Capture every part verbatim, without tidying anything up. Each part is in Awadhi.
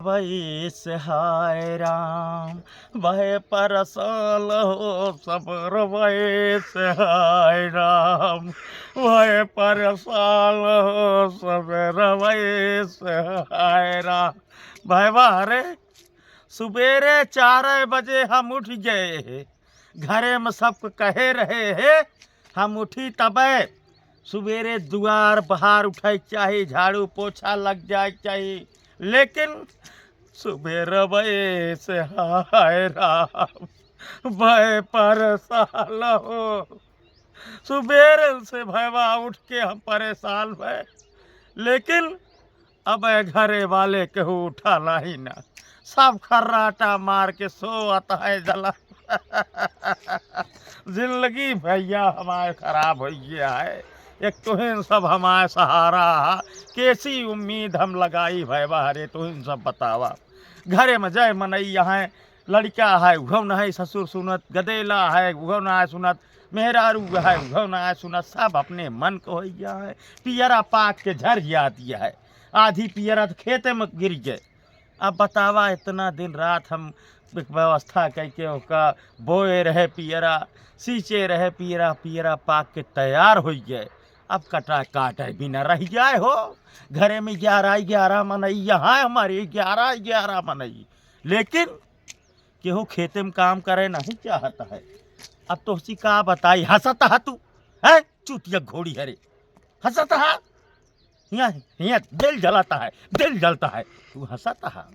वैस हाय राम, भय परसाल हो सब रवैस हाय राम, भय परसाल हो सब रवैस हाय राम। भयवा रे, सुबेरे चार बजे हम उठ गए। घरे में सबको कहे रहे हे, हम उठी तबे। सुबेरे दुआर बहार उठे के चाही, झाड़ू पोछा लग जाए के चाही, लेकिन सुबेरे वैस हाय राम, भय परसाल हो। सुबेरे से भयवा उठ के हम परेशान भय, लेकिन अब ए घरे वाले केहू उठा नाही ना, सब खर्राटा मार के सोवत है जला। जिंदगी भैया हमारे खराब होइ गया है, एक तुहिन सब हमारे सहारा है, कैसी उम्मीद हम लगाई भयवा रे, तुहिन सब बतावा। घरे में जय मनई है, लड़का है उघौ न है ससुर सुनत, गदेला है उघौ न है सुनत, मेहरारू है उघौ न है सुनत, सब अपने मन को होइ गया है। पियरा पाक के झर जाती है, आधी पियरा तो खेते में गिर गए। अब बतावा, इतना दिन रात हम एक व्यवस्था कइके ओका बोए रहे पियरा, सींचे रहे पियरा, पियरा पाक के तैयार होइ गए। अब कटा काटे बिना रह जाए हो। घरे में ग्यारह ग्यारह मनई, यहाँ हमारे ग्यारह ग्यारह मनई, लेकिन केहू खेते में काम करे नहीं चाहत है। अब तोहसी का बताई, हंसत हा तू, है चूतिया घोड़ी हरे, हंसत हा। हियाँ, हियाँ दिल जलता है, दिल जलता है। तू हंसत हा।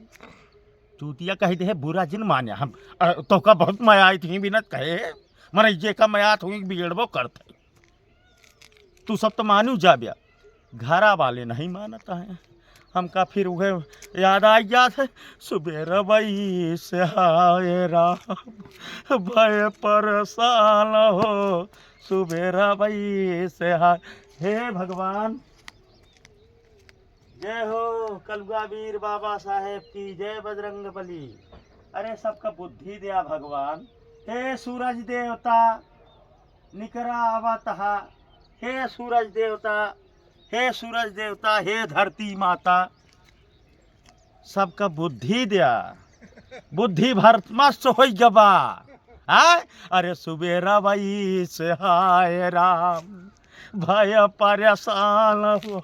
चूतिया कहि दे, बुरा जिन मान्या हम। अ, तोहका बहुत मया आई थी, बिनत कहे। मने जे का मया थी, बिगड़बो करत है। तू सब तो मानू जाब्या, घरा वाले नहीं मानत हैं। हमका फिर उहे याद आ गया है, सुबेरा वैस हाय राम, भय परसाल हो, सुबेरा वैस हाय। हे भगवान, जय हो कलुआ वीर बाबा साहेब की, जय बजरंग बली। अरे सबका बुद्धि दिया भगवान। हे सूरज देवता, निकरा आवत हा। हे सूरज देवता, हे सूरज देवता, हे धरती माता, सबका बुद्धि दिया। बुद्धि भरमस्त होइ गबा। हाँ? अरे सुबेरा वैस हाय राम, भय परेशान हो।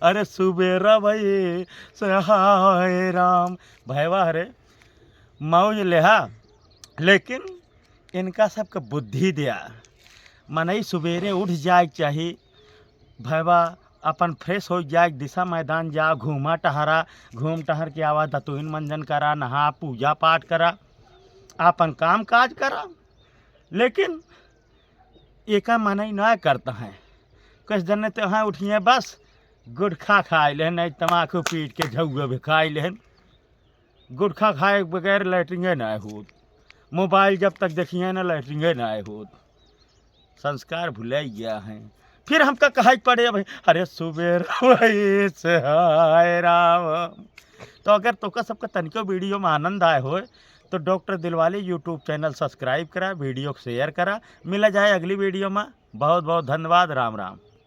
अरे सुबेरा वैस हाय राम। भयवा रे, मौज लेहा, लेकिन इनका सबके बुद्धि दिया। मनई सुबेरे उठ जाए के चाही, भयवा अपन fresh होइ जाए, दिशा मैदान जा, घूमा टहरा, घूम टहर के आवा, दतुइन मंजन करा, नहा, पूजा पाठ करा, अपन काम काज करा। लेकिन एका मनई ना करत हैं। कुछ जने तो हैं उठिए बस गुटखा खाए लेहन, नहीं तमाकू पीट के झउआ भी खाए लेहन। गुटखा खाए के बगैर लैट्रिंगे ना होत। मोबाइल जब तक देखिए ना लैट्रिंगे ना होत। संस्कार भुलाई गया है। फिर हमका कहाई पड़े भाई, अरे सुबेरा वैस हाय राम। तो अगर तोका सबका तनिको video में आनंद आए होए तो डॉक्टर दिलवाले YouTube channel subscribe करा, video को share करा। मिला जाए अगली video में। बहुत बहुत धन्यवाद। राम राम।